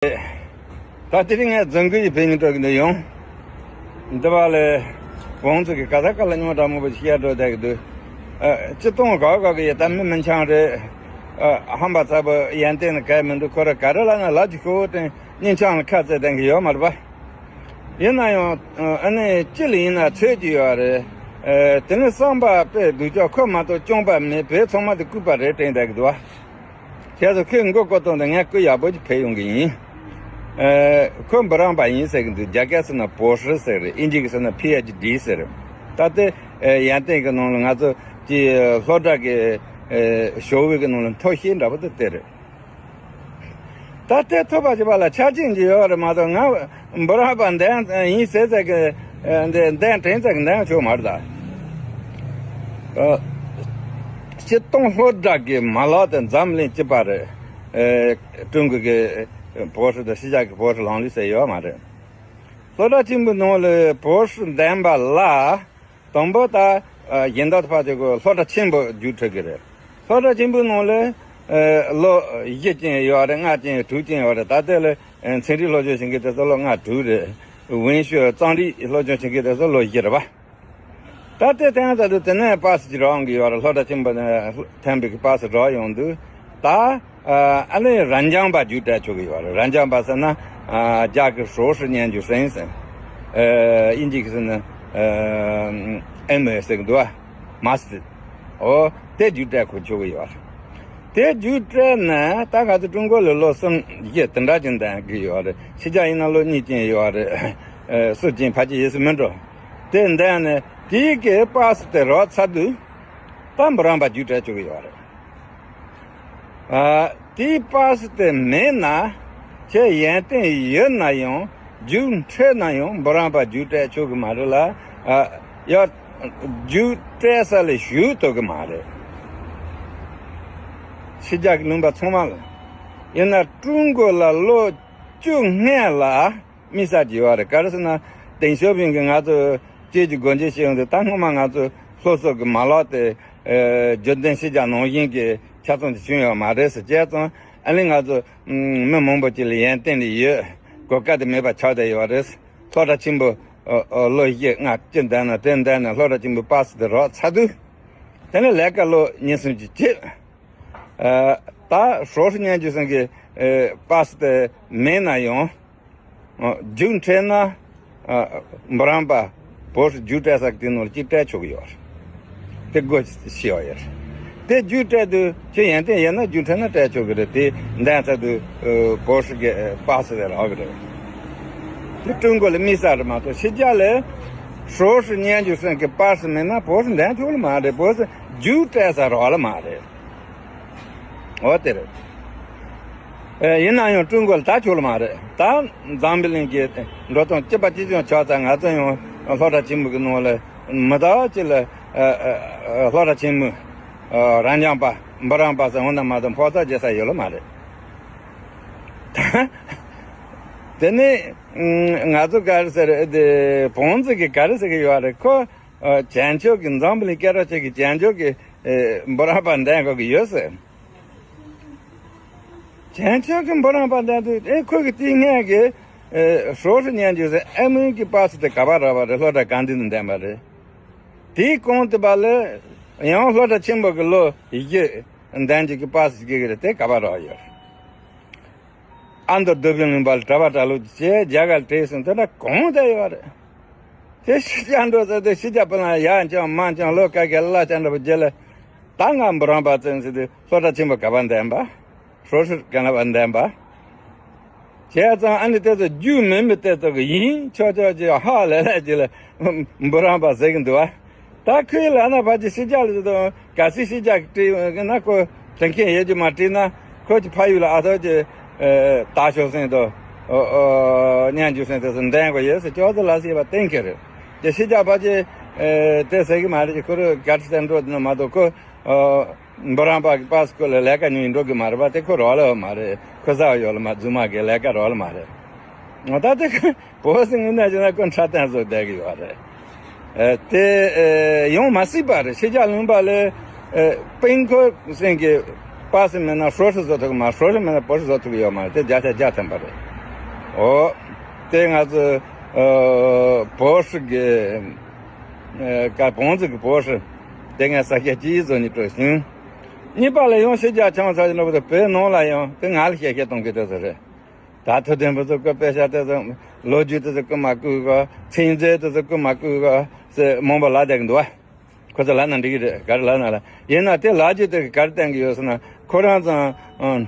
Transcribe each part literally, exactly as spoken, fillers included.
ད་དེ་རིང་ངས་རྫོང་ཁུལ་གྱི་བོད་མི་འགྲོ་གི་འདུག་ཡོང་། འདི་བ་ལས་བོང་ཙི་གི་ག་ས་ག་ལ་སྨྱོ་འདྲ་མོ་པོ་ཞིག་ཡར་འགྲོ་བསྡད་ཀྱི་འདུག་ཨ། སྤྱི་སྟོང་ག་ག་གི་ཡི་ད་མི་མིན་ཆང་རེད། ཨ། ཧམ་པ་ཚ་པོ་ཡན་ཏན་ནི་གལ་མི་འདུག་ཁོ་ར་ག་རེ་ལ་ན་ལ་ཅིག་ཤོག་དྲན་སྙིང་ཆང་ལ་ཁ་རྩེ་ལྡན་གི་ཡོད་མ་རེད་པ། ཡིན་ན་ཡང་ཨ་ནི་ཅི་ལ་ཡིན་ན་ཚོད་ཀྱི་ཡོད་རེད། ཨ། དེ་ནི་བསམ་པ་དཔེ་སྡུག་ཅག་ཁོ་མ་གཏོགས་སྐྱོན་པ་མེད། བོད་ཚང་མ་དེ་ལྐུགས་པ་རེད་དྲན་བསྡད་གི་འདུག་བ། བྱས་ཙང་ཁོས་མགོ་སྐོར་གཏོང་དང་ངས་སྐུ་ཡག་པོ་ཅིག་ཕེབས་ཡོང་གི་ཡིན། ཨ། ཁོ་འབུམ་རམས་པ་ཡིན་ཟེར་གི་འདུག་རྒྱ་སྐད་ཟེར་ན་博士ཟེར་རེད། དབྱིན་ཇི་གི་ཟེར་ན་PhD ཟེར། ད་ལྟ་ཨ་ཡན་ཏན་གི་ནང་ལ་ང་ཚོ་ཀྱི་སློབ་གྲྭ་གི་ཨ་ཞོགས་པའི་གི་ནང་ལ་མཐོ་ཤོས་འདྲ་པོ་དེ་དེ་རེད། ད་ལྟ་ཐོབ་པ་བྱེད་པ་ལ་ཆ་རྐྱེན་ཅིག་ཡོད་རེད་མ་གཏོགས། ང་འབུམ་རམས་པ་འདན་ཡིན་ཟེར་ཟེར་གི་འདན་དྲན་ཟེར་གི་འདན་ཆོག་མ་རེད་ད། ཨ། སྤྱི་སྟོང་སློབ་གྲྭ་གི་མ་ལག་དེ་འཛམ་གླིང་སྤྱི་པ་རེད། ཨ། ཀྲུང་གོ་གི་博士དང་ཕྱི་རྒྱལ་གི་博士ལམ་ལུགས་ཟེར་ཡོད་མ་རེད། སློབ་གྲྭ་ཆེན་པོའི་ནང་ལ་博士འདན་པ་ལ། དང་པོ་ད་ཨ་གཞན་དག་ཕར་དེ་གོ་སློབ་གྲྭ་ཆེན་པོ་རྒྱུགས་འཕྲོད་ཀྱི་རེད། སློབ་གྲྭ་ཆེན་པོའི་ནང་ལ་ཨ་ལོ་བཞི་ཅན་ཡོད་རེད། ལྔ་ཅན་དྲུག་ཅན་ཡོད་རེད། ད་ལྟ་ལ་ཨ་ཚན་རིག་སློབ་སྦྱོང་བྱེད་མཁན་དེ་ཚོ་ལོ་ལྔ་དྲུག་རེད། 文学 རྩོམ་རིག་སློབ་སྦྱོང་བྱེད་མཁན་དེ་ཚོ་ལོ་བཞི་རེད་པ། ད་ལྟའི་ཐེངས་ད་དུ་དེ་ནས་པ་སི་ཅིག་རག་ཡོང་གི་ཡོད་རེད། སློབ་གྲྭ་ཆེན་པོ་ནས་ཐོན་པའི་པ་སི་རག་ཡོང་དུས་ད། ཨ་ནི་རབ་འབྱམས་པ་རྒྱུགས་སྤྲད་ཆོག་གི་ཡོད་རེད། རབ་འབྱམས་པ་ཟེར་ན་ཨ་རྒྱ་གི 硕士研究生ཟེར། ཨ་དབྱིན་ཇི་གི་ཟེར་ན་ཨ་ཨེམ་ཨེ་ཟེར་གི་འདུག་བ། མ་སི་ཏར། འོ་དེ་རྒྱུགས་སྤྲད་ཁོ་ཆོག་གི་ཡོད་རེད། དེ་རྒྱུགས་སྤྲད་ནས་ད་ག་ཚོད་ཀྲུང་གོ་ལ་ལོ་གསུམ་བཞི་དེ་འདྲ་ཅིག་འདང་གི་ཡོད་རེད། ཕྱི་རྒྱལ་ཡིན་ན་ལོ་གཉིས་ཅན་ཡོད་རེད། ཨ་སུ་ཅན་ཕལ་ཆེར་ཡོད་ས་མི་འགྲོ། དེ་འདང་ནས་དེའི་གི་པ་སི་དེ་རག་ཚར་དུས་ད་འབུམ་རམས་པ་རྒྱུགས་སྤྲད་ཆོག་གི་ཡོད་རེད། ཨ་དེའི་པ་སི་དེ་མེད་ན་ཁྱེད་ཡོན་ཏན་ཡོད་ན་ཡང་རྒྱུགས་འཕྲོད་ན་ཡང་འབུམ་རམས་པ་རྒྱུགས་སྤྲད་ཆོག་གི་མ་རེད་ལ། ཨ་ཡ་རྒྱུགས་སྤྲད་ས་ལ་བཞུགས་ཐུབ་གི་མ་རེད། ཕྱི་རྒྱལ་གྱི་ལུང་པ་ཚང་མ་ལ། ཡིན་ན་ཀྲུང་གོ་ལ་ལོ་བཅུ་སྔོན་ལ་དམིགས་བསལ་གྱི་ཡོད་རེད། ག་རེ་ཟེར་ན་ཏེང་ཞའོ་ཕིང་གིས་ང་ཚོ་བཅས་ཀྱི་སྒོ་འབྱེད་བྱེད་ཡོང་དུས་ད་སྔོན་མ་ང་ཚོ་སློབ་གསོ་གི་མ་ལག་དེ་ཨ་རྒྱུན་ལྡན་ཕྱི་རྒྱལ་ནང་བཞིན་གྱི་ཆ་ཚང་དུ་བྱུང་ཡོད་མ་རེད་ཟེར། བྱས་ཙང་ཨ་ནི་ང་ཚོ་མི་མང་པོ་ཅིག་ལ་ཡོན་ཏན་ལ་ཡོད་གོ་སྐབས་དེ་མེད་པ་ཆགས་བསྡད་ཡོད་རེད། སློབ་གྲྭ་ཆེན་པོ་ཨ་ཨ་ལོ་བཞི་ལྔ་བཅུ་འདང་ན་དེ་འདང་ན་སློབ་གྲྭ་ཆེན་པོའི་པ་སི་དེ་རག་ཚར་དུས་དེ་ནས་ལས་ཀ་ལོ་གཉིས་གསུམ་ཅིག་བྱེད། ཨ་ད་博士研究生གི་ཨ་པ་སི་དེ་མེད་ན་ཡང་ཨ་རྒྱུགས་འཕྲོད་ན་ཨ་འབུམ་རམས་པ་博士རྒྱུགས་སྤྲད་ས་གི་དེ་ནང་ལ་གཅིག་སྤྲད་ཆོག་གི་ཡོད་རེད། དེ་སྒོ་ཕྱེ་བ་ཡོད་རེད། དེ་རྒྱུགས་སྤྲད་དུས་ཁྱོད་ཡོན་ཏན་ཡོད་ན་རྒྱུགས་འཕྲོད་ན་སྤྲད་ཆོག་གི་རེད། དེ་འདང་ཚར་དུས་ཨ་博士གི་པ་སི་དེ་རག་གི་རེད། དེ་ཀྲུང་གོ་ལ་དམིགས་བསལ་རེད་མ་གཏོགས་ཕྱི་རྒྱལ་ལ་博士研究生གི་པ་སི་མེད་ན་博士འདང་ཆོག་ལ་མ་རེད།博士རྒྱུགས་སྤྲད་ས་རག་ལ་མ་རེད། འོ་དེ་རེད། ཨེ་ཡིན་ན་ཡང་ཀྲུང་གོ་ལ་ད་ཆོག་ལ་མ་རེད། ད་འཛམ་བུ་གླིང་གི་འགྲོ་སྟངས་གཅིག་པ་གཅིག་རྐྱང་ཆགས་ཚར། ང་ཚོ་ཡང་སློབ་གྲྭ་ཆེན་མོ་གི་ནང་ལ་མི་ད་ཅི་ལ་ཨ་ཨ་ཨ་སློབ་གྲྭ་ཆེན་མོ་ཨ་རབ་འབྱམས་པ་འབུམ་རམས་པ་ཟེར་འོ་ན་མ་གཏོགས་ཕོགས་ཚ་རྒྱག་ས་ཡོད་ལ་མ་རེད། དེ་ནས་ང་ཚོ་ག་རེ་ཟེར་དེ་བོང་ཙི་གི་ག་རེ་ཟེར་གི་ཡོད་རེད། ཁོ་ཨ་བྱང་ཕྱོགས་ཀྱི་འཛམ་བུ་གླིང་སྐད་གྲགས་ཅན་གྱི་བྱང་ཕྱོགས་ཀྱི་ཨེ་འབུམ་རམས་པ་འདེམས་དགོས་ཀྱི་ཡོད་ཟེར། བྱང་ཕྱོགས་ཀྱི་འབུམ་རམས་པ་འདེམས་དུས་ཨེ་ཁོ་གི་དེའི་སྔོན་གྱི་ཨེ་博士研究生ཨེ་མོན་གྱི་པ་སི་དེ་ག་པར་རག་པ་རེད། སློབ་གྲྭ་གང་དེ་ནས་འདེམས་པ་རེད། དེའི་གོང་དུ་པ་ལ་ཡང་སློབ་གྲྭ་ཆེན་པོ་གི་ལོ་བཞི་འདེམས་ཀྱི་གི་པ་སི་དགོས་ཀྱི་རེད། དེ་ག་པར་རག་ཡོད་རེད། ཨ་མདོ་རྡོ་སྦིས་ལུང་པ་ལ་གྲྭ་པ་གྲྭ་ལོག་ཅིག་བྱས་རྒྱ་གར་ལ་བྲོས་སོང་། དེ་འདྲ་གང་དེ་ཡོད་རེད། དེ་ཕྱི་རྒྱལ་འགྲོ་ཟེར་དུས་ཕྱི་རྒྱལ་པོ་ལ་ཡར་འཁྱམས་མར་འཁྱམས་ལོ་ཀ་ཀའི་གླ་ཆ་འདྲ་པོ་བརྗེ་ལ། ད་ང་འབུམ་རམས་པ་བཙལ་ཟེར་དུས་སློབ་གྲྭ་ཆེན་པོ་ག་པར་འདེམས་པ།博士ག་ལ་བར་འདེམས་པ། བྱས་ཙང་ཨ་ནི་དེ་ཚོ་རྒྱུས་མེད་མི་དེ་ཚོ་གི་ཡིན་ཆོག་ཆོག་ཅིག་ཧ་ལས་ལས་ཅིག་ལ་འབུམ་རམས་པ་ཟེར་གི་འདུག་བ། ད་ཁོའི་ལ་ན་ཕ་གི་ཕྱི་རྒྱལ་ལ་དང་གལ་སྲིད་ཕྱི་རྒྱལ་གྱི་བྲིས་ན་ཁོ་དྲན་མཁན་ཡོད་རྒྱུ་མ་བྲིས་ན་ཁོ་གི་ཕ་ཡུལ་ལ་ཨ་ཐོ་གི་ད་ཤོག་སེང་དང་སྙན་རྒྱུ་སེང་དེ་ཚོ་འདེམས་དགོས་ཡོད་ཟེར་ཅོག་ཙེ་ལ་ཟེར་བ་གཏན་འཁེལ་རེད། ཀྱི་ཕྱི་རྒྱལ་ཕ་གི་དེ་ཟེར་གི་མ་རེད། ཀྱི་ཁོ་རུ་ག་ཚོད་འགྲོ་དུ་ན་མ་གཏོགས་ཁོ་འབུམ་རམས་པ་གི་པ་སི་ཁོ་ལ་ལས་ཀ་ཉུང་ཡིན་འགྲོ་གི་མ་རེད་པ། དེ་ཁོ་རོགས་ལ་ཡོད་མ་རེད། ཁོ་ས་ཡོད་ལ་མ་རྫུན་མ་གི་ལས་ཀ་རོགས་ལ་མ་རེད། ད་དེ་ཁོ་བོད་སེང་གི་ན་ཅི་ན་ཁོ་འཁྲབ་སྟོན་བཟོ་བསྡད་གི་ཡོད་རེད། ཨེ་དེ་ཨེ་ཡོང་མ་སྲིད་པ་རེད། ཕྱི་རྒྱལ་ལུང་པ་ལས་ཨེ་སྤུན་ཁོ་སེང་གི་པ་སི་མེད་ན་博士བཟོ་ཐུབ་གི་མ་博士མེད་ན博士བཟོ་ཐུབ་གི་ཡོད་མ་རེད། དེ་བརྒྱ་ཆ་བརྒྱ་ཐམ་པ་རེད། ཨོ། དེ་ང་ཚོ་ཨ་བོ་ཧྲི་གི་ཨ་ཀ་བོང་ཙི་གི་བོ་ཧྲི་དེ་ངས་ས་སྐྱ་སྤྱི་ཡི་བཟོ་ནི་སྤྲོད་ཤིང་། གཉིས་པ་ལ་ཡང་ཕྱི་རྒྱལ་ཆང་ས་ཡིན་ནོ་བོད་ནང་ལ་ཡང་དེ་ང་ལ་བཤད་བཤད་གཏོང་གི་དེ་ཚོ་རེད། ད་ཐུབ་བསྟན་ཕུན་ཚོགས་ཀྱི་དཔེ་ཆ་དེ་ཚོ་ལོ་རྒྱུས་དེ་ཚོ་རྐུ་མ་རྐུ་ག་ཚིག་མཛོད་དེ་ཚོ་རྐུ་མ་རྐུ་ག་ཟེར་མང་པོ་ལབ་བསྡད་ཀྱི་འདུག་བ། ཁོ་ཚོ་ལབ་ན་འགྲིག་གི་རེད། ག་རེ་ལབ་ན་ལ་ཡིན་ན་དེ་ལབ་རྒྱུ་དེ་ག་རེ་བསྟན་གྱི་ཡོད་ཟེར་ན། ཁོ་རང་ཚང་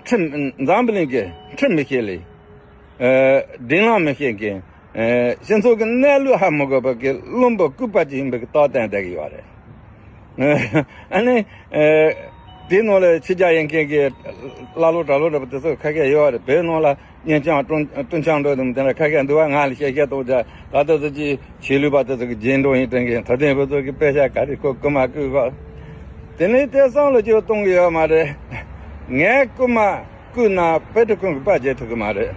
ཁྲིམས་འཛམ་བུ་གླིང་གི་ཁྲིམས་མི་ཤེས་ལེ། སྒྲིག་ལམ་མི་ཤེས་མཁན། སྤྱི་ཚོགས་ཀྱི་གནས་ལུགས་ཧ་མི་གོ་བ་གི་བླུན་པོ་རྐུ་པ་ཅིག་ཡིན་པའི་གི་རྟགས་བསྟན་བསྡད་ཀྱི་ཡོད་རེད། ཨ་ནི། དེའི་ནང་ལ་ཕྱི་རྒྱལ་ཡིན་མཁན་གྱི་ཀླ་ཀློ་གྲྭ་ཀློ་འདྲ་པོ་དེ་ཚོ་ཁ་ཤས་ཡོད་རེད། བོད་ནང་ལ་གཉེན་སྐྱོང་སྤྲུན་སྤྲུན་ཆང་འགྲོ་དུས་དེ་འདྲ་ཁ་ཤས་འདུག་བ། ང་ལ་བཤད་བཤད་གཏོང་བྱ་ད་ལྟ་ཚོ་ཅིག་ཆོས་ལུགས་པ་དེ་ཚོ་གི་རྗེས་འགྲོ་ཡིན་དྲན་གི། ད་ལྟ་བོད་ཚོ་གི་དཔེ་ཆ་ག་རེ་ཁོ་རྐུ་མ་རྐུ་ག་དེ་ནས་དེ་བསམ་བློ་ཅིག་གཏོང་གི་ཡོད་མ་རེད། ངས་རྐུ་མ་རྐུ་ན་དཔེ་སྐྲུན་ཁང་གི་པར་འཇལ་ཐུབ་གི་མ་རེད།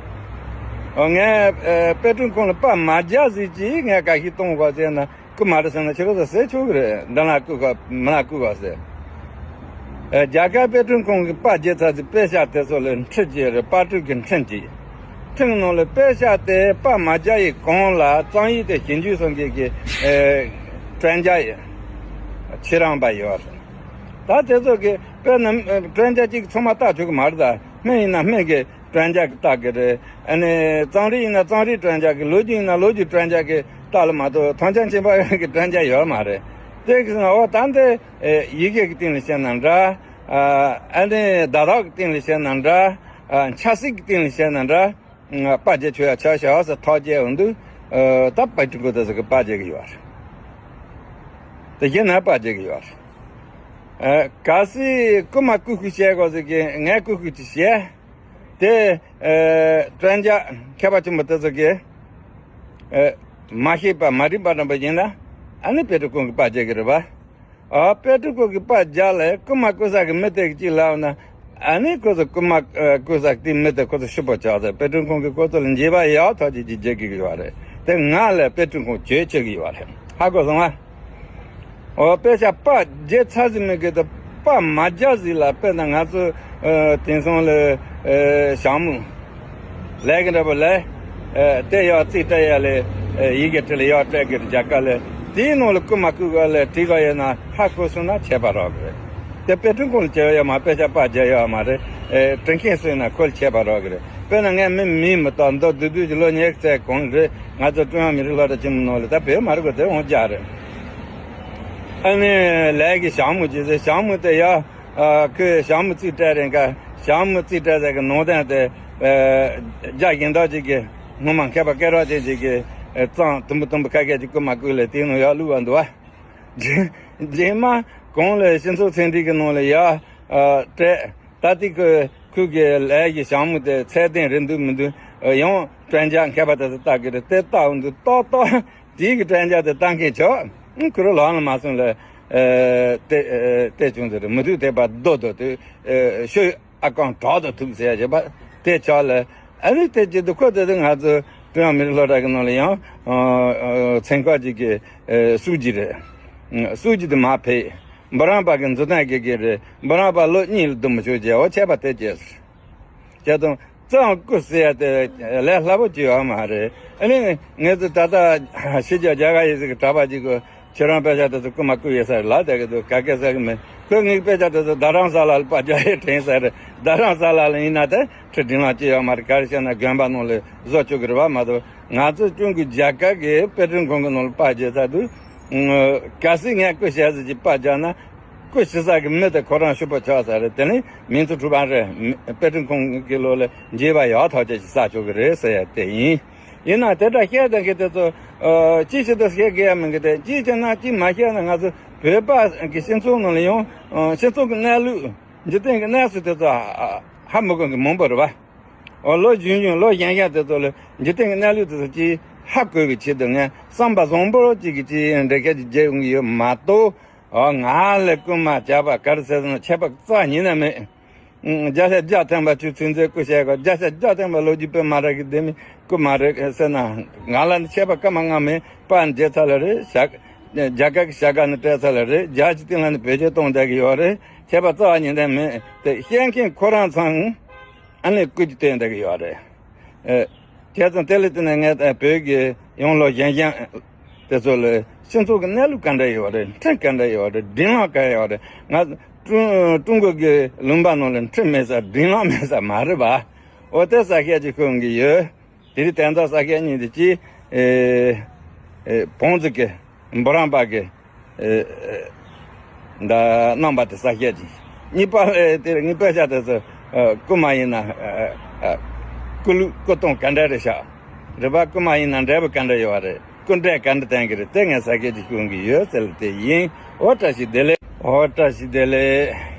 ཨོ་ངས་ཨ་དཔེ་སྐྲུན་ཁང་ལ་པར་མ་འཇལ་ཟིག་ཅིག་ངས་ག་ཞིག་གཏོང་དགོས་ཟེར་ན། རྐུ་མ་རེད་ཟེར་ན་ཁྱེད་རང་ཚོ་ཟེར་ཆོག་གི་རེད། འདི་ན་རྐུ་ག་མི་ན་རྐུ་ག་ཟེར། ཨ་རྒྱ་གར་དཔེ་སྐྲུན་ཁང་གི་པར་འཇལ་ཚར་ཚེ་དཔེ་ཆ་དེ་ཚོ་ལ་འཕྲུལ་གྱི་རེད། པར་སྐྲུན་གྱི་འཕྲིན་གྱིས། འཕྲིན་ནང་ལ་དཔེ་ཆ་དེ་པར་མ་རྒྱག་ཡི་གོང་ལ་གཙང་ཡིག་དེ་ཞིབ་འཇུག་སོང་གི་གི་ཨེ་专家ཡི་ཁྱེད་རང་པ་ཡོད་རེད། ད་དེ་ཚོ་གི་དཔེར་ན་专家གཅིག་ཚང་མ་ལྟ་ཆོག་གི་མ་རེད། ད་སྨན་ཡིན་ན་སྨན་གྱི་专家གི་ལྟ་གི་རེད། ཨ་ནི་རྩོམ་རིག་ཡིན་ན་རྩོམ་རིག་专家གི། ལོ་རྒྱུས་ཡིན་ན་ལོ་རྒྱུས་专家གི་ལྟ་ལ་མ་གཏོགས་མཐོང་ཆེན་ཆེན་པོ་གི་专家ཡོད་མ་རེད། དེ་གི་ཟེར་ན་ཨོ་ད་འདི་ཡི་གེ་གི་སྟེང་ལ་བཤད་ན་འདྲ། ཨ་ནི་བརྡ་དག་གི་སྟེང་ལ་བཤད་ན་འདྲ། ཆབ་སྲིད་ཀྱི་སྟེང་ལ་བཤད་ན་འདྲ། པར་རྒྱག་ཆོག་ཡ་ཆ་བཞག་ཟེར་ཐག་བཅད་འོང་དུས། ད་དཔེ་སྐྲུན་ཁང་དེ་ཚོ་གི་པར་རྒྱག་གི་ཡོད་རེད། དེ་གཞན་ན་པར་རྒྱག་གི་ཡོད་རེད། གལ་སྲིད་རྐུ་མ་རྐུ་ཤུགས་བཤད་དགོས་ཟེར་གི་ངས་རྐུ་ཤུགས་ཅིག་བཤད། དེ་专家་མཁས་པ་ཆེན་པོ་དེ་ཚོ་གི་མ་ཤེས་པ་མ་རིག་པ་འདྲ་པོ་ཡིན་ན་ཨ་ནི་དཔེ་སྐྲུན་ཁང་གི་པར་རྒྱག་གི་རེད་པ། ཨ་དཔེ་སྐྲུན་ཁང་གི་པར་རྒྱག་ལ་རྐུ་མ་རྐུ་ས་གི་མི་དེ་གི་ཅིག་ལབ་ན། ཨ་ནི་ཁོ་ཚོ་རྐུ་མ་རྐུ་ས་གི་དེ་མི་དེ་ཁོ་ཚོ་ཤི་པོ་ཆགས་ཟེར། དཔེ་སྐྲུན་ཁང་གི་ཁོ་ཚོ་ལ་འགྱེད་པ་ཡག་ཐག་ཆོད་ཅིག་རྒྱག་གི་ཡོད་རེད། དེ་ང་ལ་དཔེ་སྐྲུན་ཁང་བྱེད་ཆོག་གི་ཡོད་རེད། ཧ་གོ་སོང་ང་། ཨོ་དཔེ་ཆ་པར་རྒྱག་ཚར་ཟིན་མི་གི་དེ་པར་མ་རྒྱག་ཟིན་ལ། དཔེར་ན་ང་ཚོ་དེང་སང་ལ་ཞྭ་མོ་ལས་ཀྱི་འདྲ་པོ་ལས། དེ་ཡག་རྩིས་སྤྲད་ཡ་ལས། ཡི་གེ་བྲིས་ལ་ཡག་སྤྲད་གི་རྒྱ་གར་ལས། དེའི་ནང་ལ་རྐུ་མ་རྐུ་ག་ལས་བྲིས་ག་ཡོད་ན་ཧ་གོ་སོང་ན་ཆད་པ་རག་གི་རེད། དེ་དཔེ་སྐྲུན་ཁང་ལ་བྱས་ཡོད་མ། དཔེ་ཆ་པར་རྒྱག་ཡོད་མ་རེད། དྲི་མཁན་སོང་ན་ཁོ་ལ་ཆད་པ་རག་གི་རེད། དཔེར་ན་ངས་མི་མིང་མི་བཏགས་མདོ་བདུད་བདུད་ཀྱི་ལོ་ཉེར་གཅིག་གོང་རེད། ང་ཚོ་ཀྲུང་དབྱང་མི་རིགས་སློབ་གྲྭ་ཆེན་མོ་ནང་ལ་ད་བོད་མ་རིག་གོ་དེ་འོང་རྒྱག་རེད། ཨ་ནི་ལས་ཀྱི་ཞྭ་མོ་ཅི་ཟེར། ཞྭ་མོ་དེ་ཡ། ཁོས་ཞྭ་མོ་རྩིས་སྤྲད་རན་ཀ་ཞྭ་མོ་རྩིས་སྤྲད་ཟེར་གི་ནང་དོན་དེ། རྒྱ་གཞན་དག་ཅིག་གི་སྔོན་མ་མཁས་པ་སྐད་གྲགས་ཅན་ཅིག་གི་རྩོམ་དུམ་བུ་དུམ་བུ་ཁ་ཤས་ཅིག་རྐུ་མ་རྐུ་ལས་དེའི་ནང་ཡར་བླུགས་པ་འདུག་བ། རྗེས་མ་གོང་ལ་སྤྱི་ཚོགས་ཚན་རིག་གི་ནང་ལ་ཡར་སྤྲད། ད་ལྟའི་ཁོས་ཁོས་གི་ལས་ཀྱི་ཞྭ་མོ་དེ་ཚད་ལྡན་རེད་འདུག་མི་འདུག་ཡང་专家མཁས་པ་དེ་ཚོ་ལྟ་གི་རེད། དེ་ལྟ་འོང་དུས་ཏོག་ཏོག་དེའི་གི་专家དེ་ལྟ་མཁན་ཆོག་ཁོ་རང་ལག་ལ་མ་སོང་ལ། ཨ་དེ་ཨ་དེ་བྱུང་ཟེར། མུ་ཏིག་དེ་པར་རྡོ་རྡོ་དེ་ཨ་ཤོད་ཨ་ཀང་གྲག་ཏུ་ཐུག་ཟེར་ཡ་བྱས་པ་དེ་ཆགས་ལ། ཨ་ནི་དེ་བྱེད་དུས་ཁོ་དེ་དུས་ང་ཚོ་ཀྲུང་དབྱང་མི་རིགས་སློབ་གྲྭ་གི་ནང་ལ་ཡང་ཚན་ཁག་ཅིག་གི་ཨ་སྲུ་གི་རེད། སྲུ་གི་དེ་མ་ཕེབས། འབུམ་རམས་པ་གི་མཛུབ་སྟོན་དགེ་རྒན་རེད། འབུམ་རམས་པ་ལོ་གཉིས་ལ་སྡོམ་ཆོག་བྱས། འོ་ཆད་པ་དེ་བྱས་ཟེར། བྱས་དང་། རྩོམ་རྐུ་ཟེར་ཡ་དེ་ལས་སླ་པོ་ཅིག་ཡོད་མ་རེད། ཨ་ནི་ངས་ཚོ་ད་ལྟ་ཕྱི་རྒྱལ་རྒྱ་གར་ཡི་ཟིག་གི་གྲྭ་པ་ཅིག་གི་ཁྱེད་རང་དཔེ་ཆ་དེ་ཚོ་རྐུ་མ་རྐུ་ཡོད་ས་རེད་ལབ་བསྡད་གི་འདུག་ག་གེ་ཟེར་གི་མེད། ཁོས་ངའི་དཔེ་ཆ་དེ་ཚོ་རྡ་རམ་ས་ལ་ལ་པར་རྒྱག་ཡས་དྲན་ས་རེད། རྡ་རམ་ས་ལ་ལ་ཡིན་ན་དེ་ཁྲི་སྒྲིང་ལ་སྐྱེ་ཡོད་མ་རེད། ག་རེ་བཤད་ན་དགོན་པ་ནང་ལ་བཟོ་བཅུག་གི་རེད་པ་མ་གཏོགས། ང་ཚོ་ཀྲུང་གོའི་རྒྱལ་ཁབ་ཀྱི་དཔེ་སྐྲུན་ཁང་གི་ནང་ལ་པར་རྒྱག་ཚར་དུས། གལ་སྲིད་ངས་རྐུ་བྱས་ཟེར་གྱི་པར་རྒྱག་ན། རྐུ་བྱེད་ས་གི་མི་དེ་ཁོ་རང་ཤི་པོ་ཆགས་ས་རེད། དེ་ནི་མིང་ཚུལ་གྲུབ་པ་རེད། དཔེ་སྐྲུན་ཁང་གི་ལོ་ལ་འགྱེད་པ་ཡག་ཐག་ཆོད་ཅིག་བསགས་ཆོག་གི་རེད་ཟེར་ཡ་དེ་ཡིན། ཡིན་ན་དེ་འདྲ་བཤད་བསྡད་མཁན་དེ་ཚོ་ཅིའི་ཕྱིར་དུ་བཤད་དགོས་ཡ་མིན་གི། དེ་ཅིའི་ཕྱིར་ན་ཅིས་མ་བཤད་ན། ང་ཚོ་བོད་པ་གི་སྤྱི་ཚོགས་ནང་ལ་ཡང་སྤྱི་ཚོགས་ཀྱི་གནས་ལུགས་འཇིག་རྟེན་གྱི་གནས་ཚུལ་དེ་ཚོ་ཧ་མི་གོ་མཁན་མང་པོ་རེད་པ། ཨོ་ལོ་རྒྱུན་རྒྱུན་ལོ་གཞོན་གཞོན་དེ་ཚོ་ལ་འཇིག་རྟེན་གྱི་གནས་ལུགས་དེ་ཚོ་ཅིག་ཧ་གོ་བའི་ཆེད་དུ་ངས་བསམ་པ་བཟང་པོ་ཅིག་གིས་ཅིག་འགྲེལ་བཤད་ཅིག་བརྒྱབ་ཡོང་གི་ཡོད་མ་གཏོགས། ཨོ་ང་ལ་རྐུན་མ་བྱས་པ་ག་རེ་ཟེར་ན་ཆད་པ་རྩ་ཉིད་ནས་མེད། བརྒྱ་ཆ་བརྒྱ་ཐམ་པ་ཆུ་ཚོད་འཛིན་རྐུ་བྱས་ག་བརྒྱ་ཆ་བརྒྱ་ཐམ་པ་ལོ་རྒྱུས་དཔེ་མ་རག་གི་བསྡད་མི་རྐུན་མ་རེད་ཟེར་ན། ང་ལ་ནི་ཆད་པ་སྐར་མ་ལྔ་མེད། པར་འཇལ་ཚར་ལ་རེད། བྱ་རྒྱ་གར་གྱི་བྱ་དགའ་ནི་སྤྲད་ཚར་ལ་རེད། རྒྱ་ཆེའི་སྟེང་ལ་ནི་བེད་སྤྱོད་གཏོང་བསྡད་ཀྱི་ཡོད་རེད། ཆད་པ་རྩ་བ་ཉིད་ནས་མེད། དེ་བཤད་མཁན་ཁོ་རང་ཚང་ཨ་ནི་རྐུ་རྒྱུ་བསྟན་བསྡད་ཀྱི་ཡོད་རེད། ཨེ། བྱས་ཙང་དེ་ལས་དེ་ནས་ངས་བོད་ཀྱི་ཡང་ལོ་གཞོན་གཞོན་དེ་ཚོ་ལ་སྤྱི་ཚོགས་ཀྱི་གནས་ལུགས་ག་འདྲ་ཡོད་རེད། ཁྲིམས་ག་འདྲ་ཡོད་རེད། སྒྲིག་ལམ་ག་ཡོད་རེད། ང་ཀྲུང་ཀྲུང་གོ་གི་ལུང་པ་ནང་ལ་ཁྲིམས་མེད་ས་སྒྲིག་ལམ་མེད་ས་མ་རེད་པ། འོ་དེ་གསལ་བཤད་ཅིག་ཞུ་གི་ཡོད། དེ་རིང་དོན་དག་གསལ་བཤད་གཉིས་དེ་གཅིག་ཨེ་ཨེ་བོང་རྫི་གི་འབུམ་རམས་པ་གི་ཨེ་ཨེ་ད་རྣམ་པ་དེ་གསལ་བཤད་ཅིག་གཉིས་པ་ཨེ་དེ་རིང་དཔེ་ཆ་དེ་ཚོ་ཨེ་རྐུ་མ་ཡིན་ན་ཨེ་ཨེ་རྐུ་ལུགས་རྐུ་སྟངས་ག་འདྲ་རེད་ཤག་རེད་པ། རྐུ་མ་ཡིན་ན་འབྲས་བུ་ག་འདྲ་ཡོད་པ་རེད། སྐུ་འབྲས་ག་འདྲ་བསྟན་གི་རེད། དེ་ངས་གསལ་བཤད་ཅིག་ཞུ་གི་ཡོད་ཟེར་དེ་ཡིན། འོ་བཀྲ་ཤིས་བདེ་ལེགས། འོ་བཀྲ་ཤིས་བདེ་ལེགས།